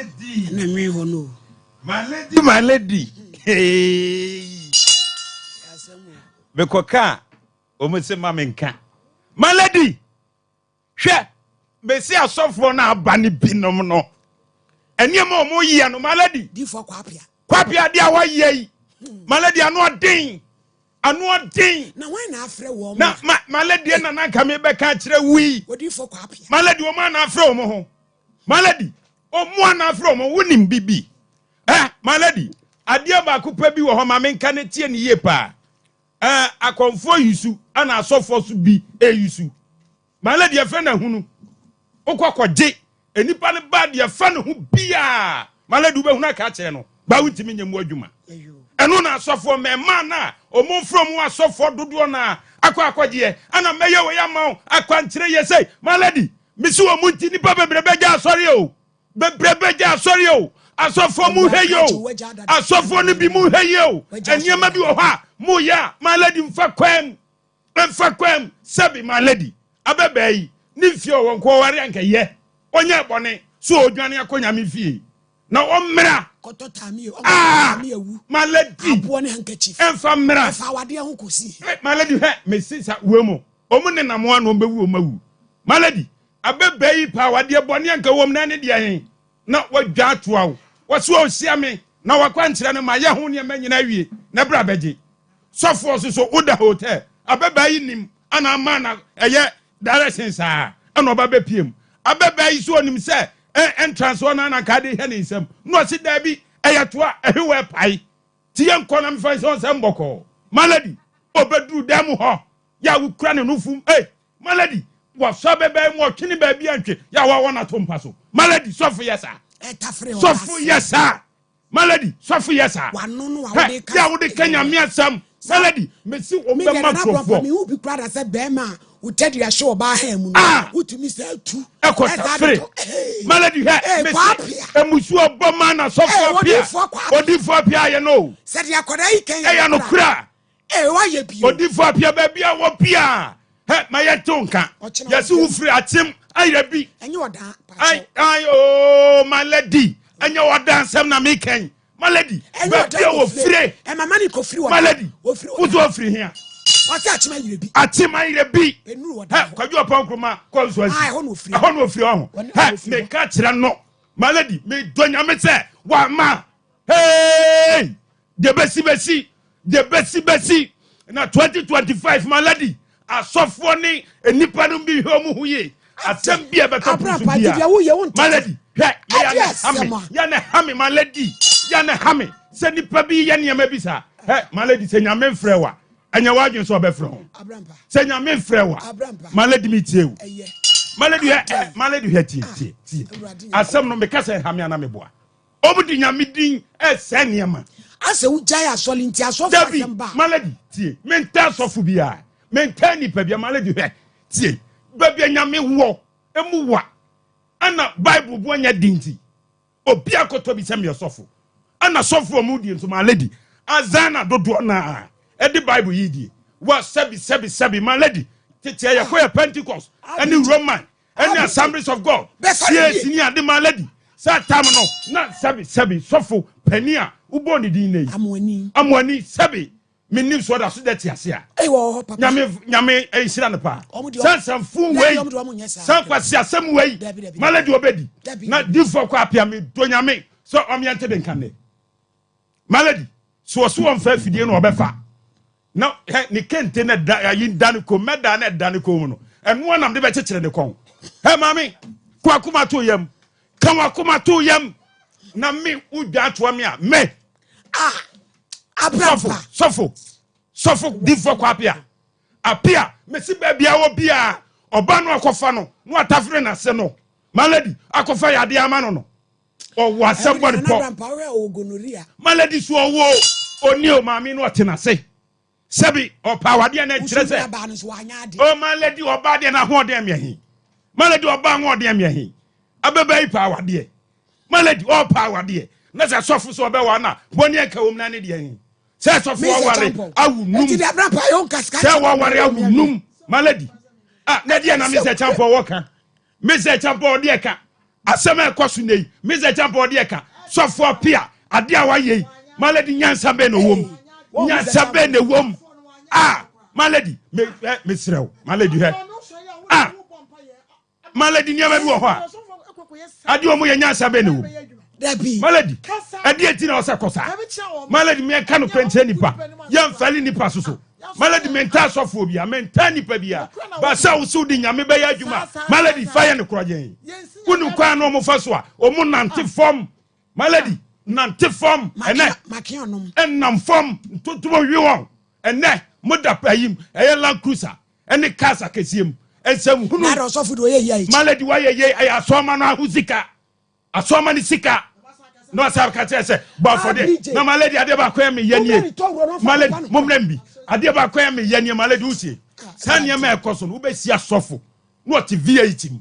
lady. Ɛna nwɛn hɔ no o. My lady, my lady. Hey. Mekɔ kaa, wɔn sɛ ma me nka. My lady, hwɛ, mesi asɔfoɔ no aba ne binom no. Nneɛma a wɔn yɛ no, my lady. Difoɔ Kwapea. Kwapea adeɛ a wɔayɛ yi, my lady, ano ɔden, ano ɔden. Na wɔn na afrɛ wɔn. Na ma my lady na nanka mi bɛka akyerɛ wui. Odifoɔ Kwapea. My lady, wɔn ana afrɛ wɔn ho. My lady, wɔn ana afrɛ wɔn ho, wonim bibi. My lady, adeɛ baako pɛ bi wɔ hɔ ma menka ne tie ne yie paa. Akɔmfoɔ yusu ɛna asɔfoɔ so bi eyusu. My lady, yɛfrɛ no ahunu. Wokɔ kɔgye nipa no ba deɛ fa ne ho biaa. My lady, wobɛhunu aka akyerɛ no, ba wontumi nyɛ mu adwuma. Ɛno na asɔfoɔ mmarima no a ɔmo mfrɛ mu asɔfoɔ dodoɔ no a akɔ akɔgyeɛ ana mɛyɛ wɔ yɛ ama wo akwankyerɛ yɛ sɛ. My lady, mesi wɔ mu nti nipa bebree bɛgya asɔre o, bebree bɛgya asɔre o. Asɔfoɔ mu hwɛ yie o, asɔfoɔ no bi mu hwɛ yie o. Nneɛma bi wɔ hɔ a mo yɛ a, my lady, nfa kwam, nfa kwam. Sɛbi, my lady, abɛbɛɛ yi ne nfie ɔwɔ nkɔ ɔware ankɛyɛ ɔnyɛ bɔne so ɔdwane akɔ Nyame fie na ɔmmra. Kɔtɔ taami o. Ah, taami ewu. My lady. Aboɔ ne handkerchief. Ɛnfa mmra. Ɛfa awadeɛ ho kɔsi. My lady, hwɛ, mesi sa wei mu ɔmo nenam a na ɔmo bɛwu, ɔmo awu. My lady, abɛbɛɛ yi pa awadeɛ bɔne anka wɔm na ne deɛ he na wadwa atoa wo wɔso ɔhyia me na wakwankyerɛ no ma yɛ ho nneɛma nyinaa wie na bra bɛgye. Sɔfoɔ so so woda hotel, abɛbɛɛ yi nim ana ama na ɛyɛ direction saa ɛna ɔba bɛpie mu. Abɛbɛɛ yi so onim sɛ entrance hɔ na anaka de hwɛ ne nsam na ɔsi daabi, ɛyɛ toa ɛhwe wɔ ɛpae ti yɛ nkɔ na mefa nsɛ ɔnsɛm bɔkɔɔ. My lady, ɔbɛduru dan mu hɔ yɛ a wokura ne nofum. Hey, my lady, wɔsɔ bɛbɛɛ mu ɔtwene baabi antwe yɛ a wɔawɔ no ato mpa so. My lady, sɔfo yɛ saa. Ɛtafere hɔ. Sɔfo yɛ saa. My lady, sɔfo yɛ saa. Wano no a hɛ wode ka. Yɛ a wode ka Nyame asɛm. My lady, mesi wɔn mi deɛ bɛma Nana Abrɔmpa nkurɔfoɔ mi hu bi kura da sɛ bɛrima a wotɛ de ahyɛ ɔbaa ha mu no. Ah! Wotumi sɛ tu. Ɛkɔ ɛsa de tafere. Hey! My lady, hwɛ, Hey, mesi Kwapea. emusuo bɔ ma na sɔfo Hey, Apia. Odiyifoɔ Kwapea. Odiyifoɔ Apia ayɛ no. Sɛdeɛ akwadaa yi kɛn. Ɛyɛ no kura. Ee, wayɛ bi o. Odiyifoɔ Apia, baabi a wɔ bia, hɛ, ma yɛ to nka. Ɔkyena yɛsi ɔbɛ- wo firi Akyem ayɛ bi. Ɛnyɛ ɔdan. Ai Pakyɛw. Ai ooo, my lady, ɛnyɛ ɔdan nsɛm na mi kɛn. My lady, Ɛnyɛ baabi a ɔdan. wɔ fire. Ɛmama ne kɔfiri wɔ. My lady, ofiri wɔ. woso ofiri hia. Ɔsɛ Akyem ayerɛ bi. Akyem ayɛ bi. Enuru ɔdan hɛ hɔ. Kwadwo Ɔpɔn Nkruma kɔ nso asi. Ah, ɛhɔ na ofiri. Ɛhɔ na ofiri ɔho. Wɔne- Hɛ, ofiri hɔ. meka kyerɛ no, my lady, medɔ Nyame sɛ wama hey, de bɛsi bɛsi de bɛsi bɛsi na 2025. My lady, asɔfoɔ ne nipa no bi hwɛ ɔmo ho yie. Asɛm bi a ɛbɛtɔ po so Abrapa, bia. deɛ woyɛ wo nte. My lady, hwɛ, me Ɛde yɛ ne asɛm hame a. yɛ ne hame. My lady, yɛ ne hame sɛ nipa bi yɛ nneɛma bi saa. Hɛ, my lady, sɛ Nyame mfrɛ wa, ɛnyɛ w'adwene sɛ ɔbɛfrɛ ho. Abrampa. Sɛ Nyame mfrɛ wa. Abrampa. My lady, mi tie o. Ɛyɛ. My lady, hwɛ ɛ, my lady, hwɛ, tie, tie, tie. Awurade. Asɛm no meka sɛ hame ana meboa ɔmo de Nyame din ɛsɛ nneɛma. Asɛ wogyae asɔle nti asɔfo Dabi. asɛm ba. My lady, tie, menta asɔfo biara, menta nipa bia. My lady, hwɛ, tie, baabi a Nyame wɔ emu wa ɛna Bible bu anya di nti obi akɔtɔ bi sɛ meyɛ sɔfo ɛna sɔfo a ɔmo die nso. My lady, azan na dodoɔ naa ɛde Bible yi die wa sɛbi sɛbi sɛbi. My lady, tete ɛyɛ kɔ yɛ Pentecost ɛne Roman ɛne Assemblies of God. Bɛsɔre CAC yie. ni ade. My lady, saa tam no na sɛbi sɛbi sɔfo panin a wobɔ ne din na yi. Amoani. Amoani, sɛbi, menim so ɔda so dɛ te ase a. Ɛyɛ wɔ hɔ papa. Nyame, Nyame ɛnhyira no paa. Ɔmo deɛ- Sɛ nsɛmfo Dabi, wei ɔmo deɛ ɔmo nyɛ saa. sɛ nkwasi asɛm wei. Dabi, dabi. My lady, ɔbɛdi. Dabi. Na difoɔ kɔ Apia, me do Nyame sɛ ɔmeɛnte de nka nnɛ. My lady, so ɔso wɔmfa afidie no ɔbɛfa na hɛ ne kente ne da ayi da ne kom mɛda ne da ne kom no ɛnoa nam de bɛkyekyere ne kɔn. Hɛ, maame, kɔ akoma to yam, ka wakoma to yam na me wodwa atoa me a me. Ah, Sɔfo. Abrampa. Sɔfo, sɔfo difoɔ kɔ Apia, Apia, mesi baabi a wɔ bia ɔba no akɔfa no na watafere n'ase no. My lady, akɔfa yadeɛ ama no no ɔwɔ asɛm bɔ ne Nana pɔ. Abrampa, wohwɛ ɔwɔ gonorrhea. My lady, so ɔwɔ oni o maame no ɔte n'ase sɛbi ɔpa awadeɛ no nkyerɛ Wosu sɛ nuabaa no so wanyɛ ade. O, my lady, ɔbaa deɛ n'ahoɔden miɛhi. My lady, ɔbaa ahoɔden miɛhi. Abɛbɛ yi pa awadeɛ. My lady, ɔpa awadeɛ na sɛ sɔfo sɛ ɔbɛwa na bɔnni ɛka wɔm na ne deɛ hin sɛ sɔfo Mr. waware Champon. awu num. Enti de Abrampa yɛ wo nkasika. Sɛ waware awu num. My lady, ah, na deɛ na Mr. Champon wɔka, Mr. Champon ɔdeɛ ka. Asɛm a ɛkɔ so nnɛ yi, Mr. Champon ɔde ɛka sɔfo Apia adeɛ a wayɛ yi, my lady, nyansa bɛn na ɛwɔ mu? Nyansa bɛn na ɛwɔ mu? Ah, my lady, me ɛ mesrɛ wo, my lady, hɛ ah, my lady, nneɛma bi wɔ hɔ a adeɛ wɔn yɛ, nyansa bɛn na ɛwɔ mu? Dabi. My lady, ɛdeɛ ti na ɔsɛ kɔ saa. My lady, mɛka no pɛnkyɛn nipa yɛnfɛli nipa soso. My lady, mɛnta asɔfoɔ bia, mɛnta nipa bia baasa wosow de Nyame bɛyɛ adwuma. My lady, fa yɛ no korɔ yɛn wonim kwan na ɔmo fa so a ɔmo nante fam. My lady, nante fam ɛnɛ Makeɔnom. Ɛnam fam ntontom wi wɔn. Ɛnɛ mo da ayim ɛyɛ Land Cruiser ɛne cars akɛseɛ mu ɛnsɛm hunu. Na ɔsɔfo de ɔyɛ yia akyi. My lady, wayɛ yɛ ɛyɛ asɔɔma no aho sika, asɔɔma no sika na wasa ka kyerɛ sɛ bɔ afɔdeɛ. BJ. Na my lady, adeɛ baako yɛ me yɛ nie. Mommrɛ ne tɔwuro no mfa My lady, papa no. mommrɛ m bi, adeɛ baako yɛ me yɛ nie. My lady, wosie saa nneɛma a ɛkɔ so no, wobɛsi asɔfo na ɔte V8 mu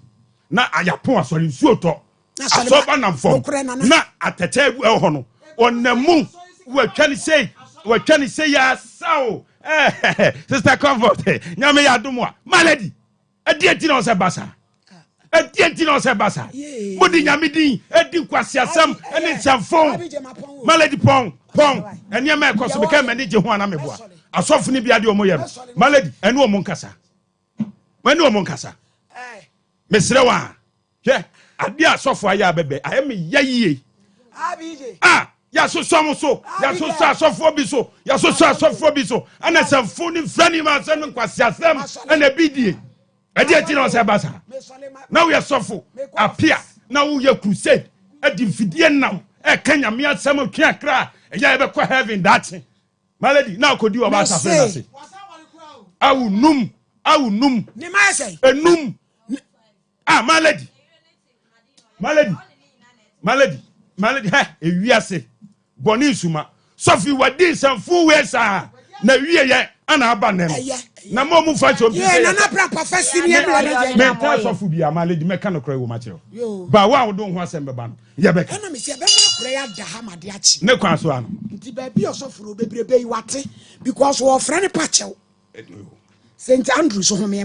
na ayɛpo asɔre nsuo tɔ. Na asɔre Asɔba nam fam. Nokorɛ, nana. Na atɛkyɛ egu ɛwɔ hɔ no, ɔnam mu wɔatwa ne sei, wɔatwa ne sei yɛ asaw. Sister Comfort, Nyame yɛ adom a, my lady, ɛdeɛ nti na ɔsɛ ba saa? Ɛdeɛ nti na ɔsɛ ba saa? Yee. Mode Nyame din ɛdi nkwasiasɛm ɛne nsɛmfo. Abigye mapɔn o. My lady, pɔn pɔn ɛnneɛma ɛkɔ so meka m'ani gye ho ana meboa asɔfo no bi adeɛ ɔmo yɛ no. My lady, ɛne ɔmo nkasa, ɛne ɔmo nkasa. Mesrɛ wo a, hwɛ adeɛ a asɔfo ayɛ abɛbɛ ayɛ me ya yie. Abigye. A yɛasosɔ mo so, yɛasosɔ asɔfoɔ bi so, yɛasosɔ asɔfoɔ bi so ɛna sɛmfo ne mfra ni ma asɛm ne nkwasiasɛm ɛna bi die. Ɛdeɛ nti na ɔsɛ ba saa? Mesɔre ma. Na woyɛ sɔfo Apia na woyɛ crusade ɛde mfidie nam ɛka Nyame asɛm twe akra a ɛyɛ yɛbɛkɔ heaven daakye. My lady, na akɔdi ɔba asafo no ase awo num, awo num. Ne ma yɛ sɛ. Enum. Ah, my lady, my lady, my lady, my lady, hɛ ewiase bɔne nsuma. Sɔfi wadi nsɛmfo wei saa na wie yɛ ana aba nɛ no. Ɛyɛ. Na mo mu fa kyɛw bi Yɛ sɛ nana bra papa si ni ɛmira ne jɛ. Mɛnta sɔfo bi a, my lady, mɛka no korɛ wɔ ma kyerɛw Yo. ba wo a wode wo ho asɛm bɛba no, yɛbɛka. Ɛna mi sɛ ɛbɛma akora yɛ ada ha ma de akyi. Ne kwan so ano. Nti baabi a ɔsɔfo no bebrebe yi wate because wɔfrɛ ne pa kyɛw. St Andrews ho.